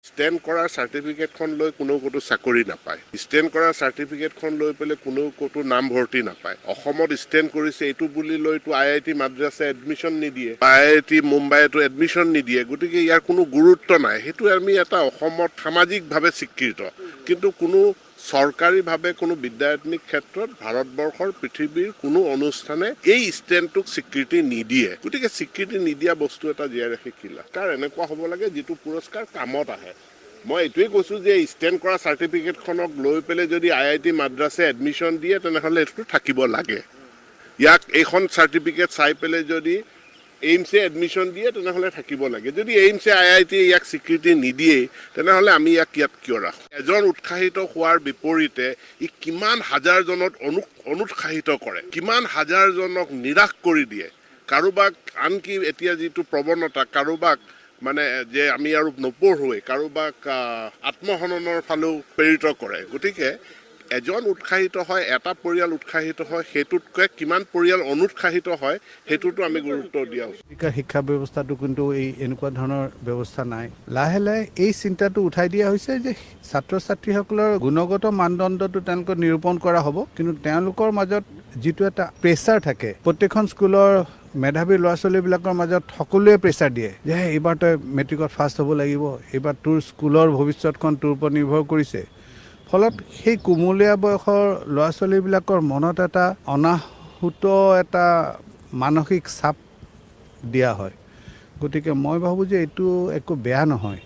Stand কৰাৰ চাৰ্টিফিকেটখন লৈ কোনেও ক'তো চাকৰি নাপায়। ষ্টেণ্ড কৰাৰ চাৰ্টিফিকেটখন লৈ পেলাই কোনেও ক'তো নামভৰ্তি নাপায়। অসমত ষ্টেণ্ড কৰিছে এইটো বুলি লৈতো আইআইটি মাদ্ৰাছে এডমিশ্যন নিদিয়ে, আইআইটি মুম্বাইতো এডমিশ্যন নিদিয়ে। গতিকে ইয়াৰ কোনো গুৰুত্ব নাই। সেইটো আমি এটা অসমত সামাজিকভাৱে স্বীকৃত, কিন্তু কোনো চৰকাৰীভাৱে কোনো বিদ্যায়তনিক ক্ষেত্ৰত ভাৰতবৰ্ষৰ পৃথিৱীৰ কোনো অনুষ্ঠানে এই ষ্টেণ্ডটোক স্বীকৃতি নিদিয়ে। গতিকে স্বীকৃতি নিদিয়া বস্তু এটা জীয়াই ৰাখি কি লাভ? কাৰণ এনেকুৱা হ'ব লাগে যিটো পুৰস্কাৰ কামত আহে। মই এইটোৱেই কৈছোঁ যে ষ্টেণ্ড কৰা চাৰ্টিফিকেটখনক লৈ পেলাই যদি আইআইটি মাদ্ৰাছে এডমিশ্যন দিয়ে, তেনেহ'লে এইটো থাকিব লাগে। ইয়াক এইখন চাৰ্টিফিকেট চাই পেলাই যদি এইমছে এডমিশ্যন দিয়ে, তেনেহ'লে থাকিব লাগে। যদি এইমছে, আইআইটিয়ে ইয়াক স্বীকৃতি নিদিয়েই, তেনেহ'লে আমি ইয়াক ইয়াত কিয় ৰাখোঁ? এজন উৎসাহিত হোৱাৰ বিপৰীতে ই কিমান হাজাৰজনক অনুৎসাহিত কৰে, কিমান হাজাৰজনক নিৰাশ কৰি দিয়ে। কাৰোবাক আনকি এতিয়া যিটো প্ৰৱণতা, কাৰোবাক মানে যে আমি আৰু নপঢ়োৱেই, কাৰোবাক আত্মহননৰ ফালেও প্ৰেৰিত কৰে। গতিকে এজন উৎসাহিত হয়, এটা পৰিয়াল উৎসাহিত হয়, সেইটোতকৈ কিমান পৰিয়াল অনুৎসাহিত হয়, সেইটোতো আমি গুৰুত্ব দিয়া উচিত। আমেৰিকাৰ শিক্ষা ব্যৱস্থাটো কিন্তু এই এনেকুৱা ধৰণৰ ব্যৱস্থা নাই। লাহে লাহে এই চিন্তাটো উঠাই দিয়া হৈছে যে ছাত্ৰ ছাত্ৰীসকলৰ গুণগত মানদণ্ডটো তেওঁলোকৰ নিৰূপণ কৰা হ'ব, কিন্তু তেওঁলোকৰ মাজত যিটো এটা প্ৰেছাৰ থাকে, প্ৰত্যেকখন স্কুলৰ মেধাৱী ল'ৰা ছোৱালীবিলাকৰ মাজত সকলোৱে প্ৰেছাৰ দিয়ে যে এইবাৰ তই মেট্ৰিকত ফাৰ্ষ্ট হ'ব লাগিব, এইবাৰ তোৰ স্কুলৰ ভৱিষ্যতখন তোৰ ওপৰত নিৰ্ভৰ কৰিছে। ফলত সেই কুমলীয়া বয়সৰ ল'ৰা ছোৱালীবিলাকৰ মনত এটা অনাহুত এটা মানসিক চাপ দিয়া হয়। গতিকে মই ভাবোঁ যে এইটো একো বেয়া নহয়।